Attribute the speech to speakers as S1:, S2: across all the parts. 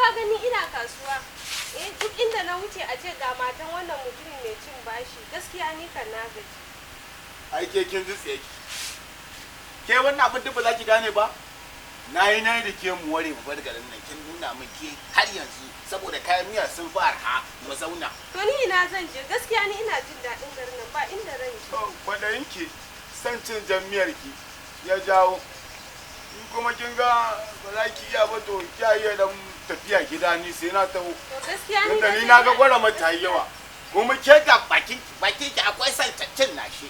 S1: ka gani ina kasuwa. Eh, duk inda na wuce a ce ga matan wannan mutumin mai cin bashi. Gaskiya ni kan na gaji.
S2: Ai ke kin ji tsaye ke, wannan abin duk ba za ki gane ba. Na yi da ke mu ware mu bar garin nan, kin nuna min ke har yanzu saboda kayan miya sun fi arha mu zauna.
S1: To ni ina zan je? Gaskiya ni ina jin daɗin garin nan, ba inda zan je.
S2: To kwaɗayin ki, san cin jan miyar ki ya jawo. In kuma kin ga ba za ki iya ba, to kiya iya dan tafiya gida, ni sai na taho.
S1: To gaskiya ni
S2: Tunda ni na ga gwara mata yi yawa. Kuma ke ga bakin ki akwai son cin nashe.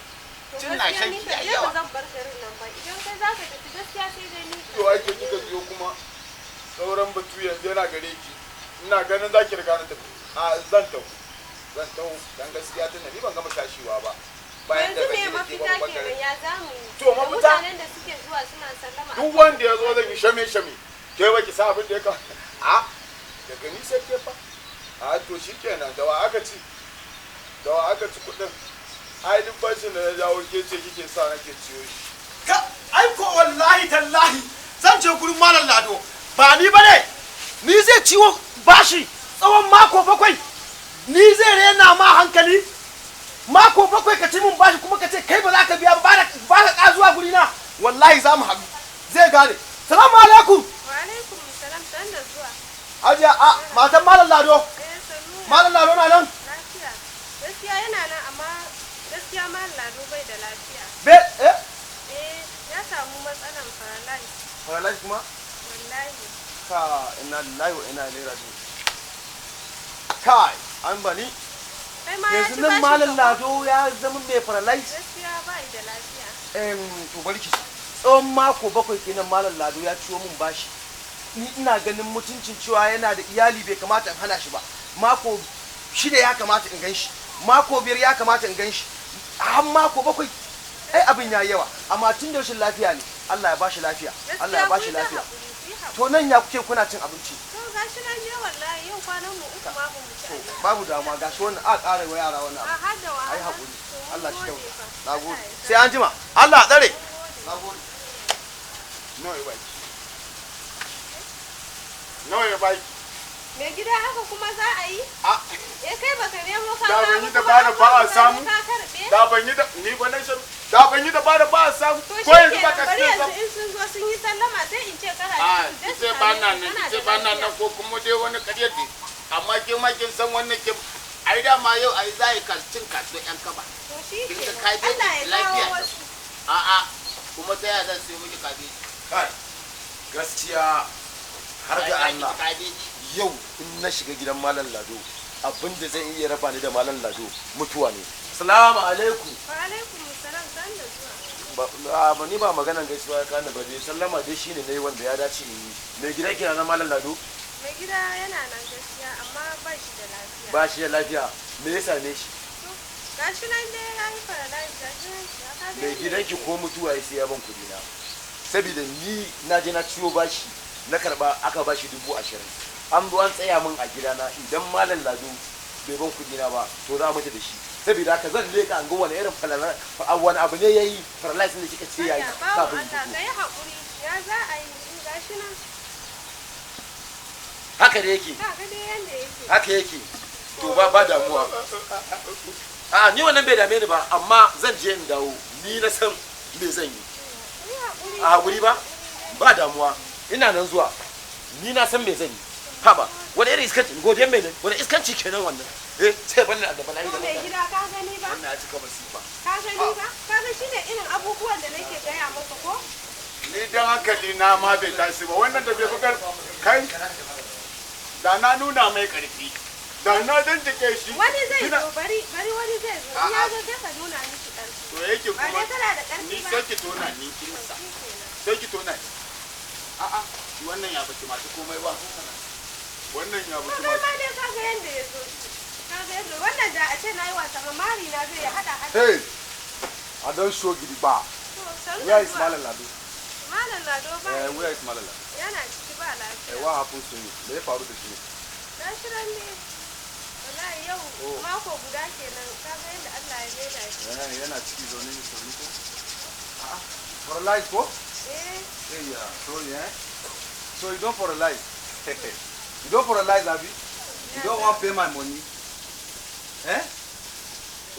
S1: To
S2: Cin
S1: gaskiya
S2: nashen
S1: ni
S2: ki
S1: kan
S2: yayi
S1: dai ba
S2: yawa.
S1: zan bar garin nan ba. Idan kai za ka tafi, gaskiya sai dai ni.
S2: To ake kika biyo kuma sauran batu yanzu yana gare ki. Ina ganin za ki riga na tafi. A zan taho. Zan taho dan gaskiya tunda ni ban gama shashewa ba. Bayan da
S1: Yanzu me
S2: zan yi da ke
S1: mafita
S2: ban
S1: kenan,
S2: garin.
S1: ya za mu yi?
S2: To
S1: Da
S2: mafita?
S1: mutanen da suke zuwa suna sallama.
S2: Duk wanda ya zo zan yi shame shame. Ke ba ki sa abin da ya ka. A daga ni sai ke fa. A to shikenan, da wa aka ci? Da wa aka ci kuɗin? Ai duk bashin da na jawo ke ce kike sa nake ciyo shi.
S3: Ka ai ko wallahi tallahi zan je gurin Malam Lado. Ba ni ba ne, ni zai ciwo bashi tsawon mako 7? Ni zai rena ma hankali? Mako 7 ka ci min bashi kuma ka ce kai ba za ka biya ba, ba ka ka zuwa guri na. Wallahi za mu haɗu, zai gane. Salamu alaikum.
S1: Wa alaikum salam, san da zuwa.
S3: Hajiya, a matan Malam Lado.
S1: Eh, sannu.
S3: Malam Lado na nan?
S1: Lafiya. Gaskiya yana nan, amma gaskiya Malam Lado bai da lafiya.
S3: Be eh?
S1: Eh, ya samu matsalan paralyze.
S3: Paralyze kuma?
S1: Wallahi.
S3: Ka, inna lillahi wa inna ilaihi raji'un. Kai, an bani.
S1: Kai ma ya
S3: Yanzu
S1: ci
S3: nan
S1: bashin
S3: Malam
S1: ka ko?
S3: Lado ya zama mai paralyze?
S1: Gaskiya bai da lafiya.
S3: To bari ki ji. Tsawon mako 7 kenan Malam Lado ya ciwo min bashi. Ni ina ganin mutuncin cewa yana da iyali, bai kamata in hana shi ba. Mako 6 ya kamata in gan shi, mako 5 ya kamata in gan shi, har mako 7 ai abin ya yawa. Amma tun da rashin lafiya ne, Allah ya bashi lafiya, Allah ya bashi
S1: Gaskiya ku yi ta
S3: lafiya.
S1: haƙuri, ku yi haƙuri.
S3: To nan ya kuke kuna cin abinci?
S1: To gashi nan je, wallahi yau kwanan mu 3 ma ba mu ci abinci.
S3: Babu damuwa, gashi wannan a ƙara wa yara wannan
S1: A
S3: abu.
S1: har da wahala.
S3: Ai haƙuri.
S1: To mun
S3: Allah shi
S1: gode
S3: kyauta.
S1: fa.
S3: Nagode.
S1: Allah ya
S3: Sai an jima, Allah tsare. Nagode.
S2: Nawa ya baki? Nawa ya baki?
S1: Mai gida, haka kuma za a yi?
S2: A
S1: Eh, kai baka nemo ka
S2: Da
S1: kawo
S2: ban yi
S1: ba,
S2: dabara
S1: kuma
S2: ba a
S1: an zo
S2: samu.
S1: ka karɓe?
S2: Da ban yi da ni ba na shan, da ban yi da bara ba a samu.
S1: To
S2: Ko yanzu
S1: shi
S2: ba
S1: kenan,
S2: ka
S1: bari
S2: siya
S1: yanzu in sun zo sun yi sallama sai in ce kana
S2: A
S1: cikin
S2: ki ce ba na nan, ki ce ba na nan, ko kuma dai wani ƙarya ce. Amma ke ma kin san wannan ke ai dama yau ai za yi cin kasuwar yan kaba.
S1: To shi
S2: Kin ga
S1: kenan.
S2: kabeji
S1: Allah ya
S2: lafiya.
S1: kawo wasu.
S2: A'a, kuma ta yaya zan sayo miki kabeji?
S3: Kai, gaskiya har ga
S2: Ai,
S3: Allah,
S2: kabeji.
S3: yau in na shiga gidan Malam Lado, abinda zan iya raba ni da Malam Lado mutuwa ne. Salamu alaikum.
S1: Wa alaikum salam, san da zuwa.
S3: Ba ni ba maganan gaisuwa ya kana ba dai, sallama dai shine nayi wanda ya dace in yi. Mai gida kira na Malam Lado?
S1: Mai gida yana nan gaskiya, amma ba shi da lafiya.
S3: Ba shi da lafiya? Me ya same shi?
S1: To gashi nan dai ya yi paralyze, gashi nan ya ka ga
S3: Mai
S1: yadda
S3: gidanki
S1: yake.
S3: ko mutuwa ya sai ya ban kuɗi na, saboda ni na je na ciwo bashi, na karba aka bashi 20,000. An zo an tsaya min a gidana. Idan Malam Lado bai ban kuɗi na ba, to za a mutu da shi. Saboda haka zan leka an ga wani irin falala, wani abu ne yayi paralyze da kika ce yayi
S1: Hanya, bawan
S3: kafin in
S1: Allah,
S3: fito.
S1: ka yi haƙuri. Ya za a yi? Gashi nan.
S3: Haka da yake.
S1: Ka ga dai yanda yake.
S3: Haka yake. To ba damuwa. A ni wannan bai dame ni ba, amma zan je in dawo, ni na san me zan yi.
S1: Ku yi haƙuri.
S3: A haƙuri ba, ba damuwa, ina nan zuwa, ni na san me zan yi. Haba, wani irin iskanci, godiyan mai ne, wani iskanci kenan wannan? Eh, sai ban da bala'i
S1: To
S3: da
S1: mai gida, ka gani ba?
S3: Wannan ya cika masifa.
S1: Ka gani ba? Ka ga shine irin abubuwan da nake gaya maka ko?
S2: Ni dan hankali na ma bai tashi ba, wannan da bai fi kai da na nuna mai karfi da na dandake shi.
S1: Wani zai
S2: Kina-
S1: zo, bari bari, wani zai zo. In ya zo sai ka nuna mishi ƙarfi.
S2: To yake
S1: Ba
S2: kuma
S1: dai kana da ƙarfi
S2: ni
S1: ba.
S2: sai ki tona ni kin
S1: To
S2: sa
S1: shi kenan.
S2: sai ki tona ni. A'a, shi wannan ya baki masu komai ba, wannan ya
S1: To
S2: baki
S1: kai
S2: masu
S1: ma dai ka ga yanda ya zo shi. Ka ga yanda wannan, da a ce na yi wasa ma, mari na zai haɗa haɗa.
S4: Hey, I don show gidigba.
S1: To sannu da
S4: Where is
S1: zuwa.
S4: Malam Lado?
S1: Malam Lado ba
S4: Eh, where is Malam Lado?
S1: yana ciki, ba
S4: Eh,
S1: lafiya.
S4: what happens to you? Me ya faru da shi ne?
S1: Gashi nan ne. Wallahi yau mako guda kenan, ka ga yanda Allah ya maida shi.
S4: Eh, yana ciki zaune ne, zaune ko? A'a, paralyzed ko?
S1: Eh.
S4: Hey, yeah, sorry, eh? So you don paralyze. You don paralyze, abi? You don't wan pay my money? Eh?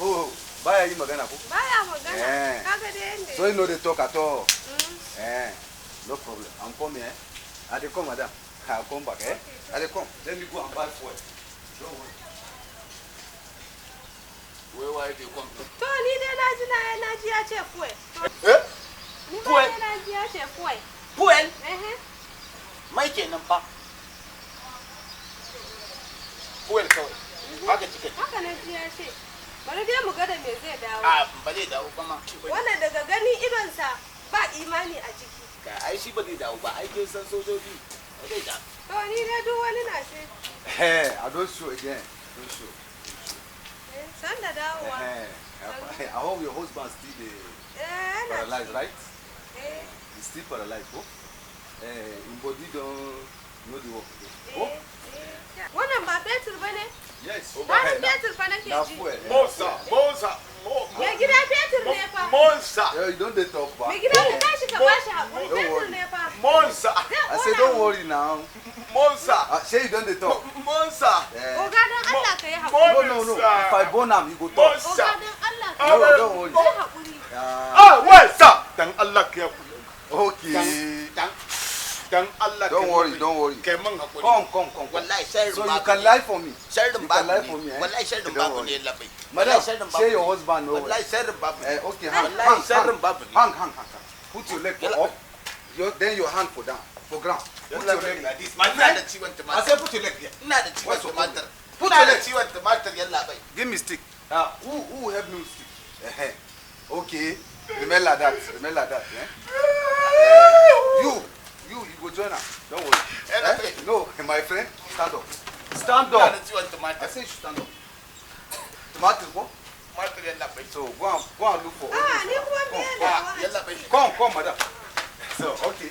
S4: Oh, baya yi magana ko?
S1: Baya magana.
S4: Eh.
S1: Kaga dai yanda.
S4: So you no dey talk at all? Eh, no problem. I'm coming, eh? I dey come, madam. I come back, eh? I dey come. Let me go and buy fuel. Don't worry.
S2: Wai waye dey come?
S1: To ni dai na ji na ji ya ce fuel.
S2: Eh?
S1: Ni ma
S2: Fuel.
S1: dai na ji ya ce fuel.
S5: Fuel
S1: Eh.
S5: mai kenan fa.
S2: Fuel kawai. Haka kika ji.
S1: Haka na ji ya ce. Bari dai mu ga da me zai dawo.
S5: A ba zai dawo ba ma.
S1: Wannan daga ganin idonsa ba imani a ciki.
S5: Ka ai shi ba zai dawo ba. Ai kin san sojoji. Ba zai dawo.
S1: To ni dai duk wani na sai.
S4: Eh, I don show again. Don show.
S1: Eh, san da dawowa.
S4: Eh, I hope your husband still dey
S1: Eh, yana
S4: paralyzed,
S1: ciki.
S4: right?
S1: Eh,
S4: He's still paralyzed, ko? Eh, him body don no dey work again. Ko?
S1: eh, eh. Wannan ba fetur ba ne?
S4: Yes.
S1: Warin fetur fa nake
S4: Na
S1: ji.
S4: fuel. Eh.
S2: Monsa, Monsa, mo
S1: Mai gida fetur ne fa.
S2: Monsa,
S4: Yeah, you don dey talk ba.
S1: Mai gida ka tashi ka bashi haƙuri
S4: Don't
S1: fetur
S4: worry.
S1: ne fa.
S2: Monsa,
S1: Zai
S4: I say
S1: ƙona
S4: don't
S1: mu.
S4: worry now.
S2: Monsa,
S4: Shey you don dey talk?
S2: Monsa.
S4: Eh.
S1: Oga don Allah ka yi haƙuri.
S4: No, no, no. If I born am, you go talk.
S2: Monsa.
S1: Oga don Allah ka yi
S4: No,
S1: haƙuri.
S4: don't worry.
S1: Yi haƙuri.
S4: Ah,
S2: Ah, wai sa. Dan Allah ka yakuri.
S4: okay.
S2: Dan Allah ka
S4: Don't worry, don't worry.
S2: Kai mun hakuri.
S4: Come, come, come. come.
S5: Wallahi sharrin
S4: So
S5: babu
S4: you can
S5: ne.
S4: lie for me.
S5: Sharrin
S4: You can lie
S5: babu
S4: for me,
S5: ne.
S4: eh?
S5: Wallahi sharrin
S4: Don't
S5: babu
S4: worry.
S5: ne labai.
S4: Madam,
S5: Wallahi sharrin babu
S4: say your
S5: ne.
S4: husband no well.
S5: Wallahi sharrin babu ne.
S4: Eh, okay, hang,
S5: Wallahi
S4: hang,
S5: sharrin
S4: hang,
S5: babu ne.
S4: hang, hang, hang, hang. Put your leg
S5: Yalla.
S4: up, then your hand for down, for ground. Put your leg like this.
S5: Ina da ciwon
S4: I
S5: tumatir.
S4: say put your leg here.
S5: Ina da ciwon
S4: What's your
S5: tumatir.
S4: Put
S5: Ina
S4: your
S5: da
S4: leg.
S5: ciwon tumatir yalla bai.
S4: Give me stick. Who help me with stick? Eh, okay. Remain like that. Remain like that. Eh? You go join her. Don't worry.
S5: Eh,
S4: Eh? No, my friend, stand up. Stand
S5: Ina
S4: up.
S5: da ciwon
S4: I
S5: tumatir.
S4: say you should stand up. Tomato, go.
S5: Tumatir yalla bai.
S4: So go and look for.
S1: Ah, ni kuma me
S4: Come,
S1: nawa a
S5: Yalla
S1: ciki?
S5: bai.
S4: Come, come, madam. So okay.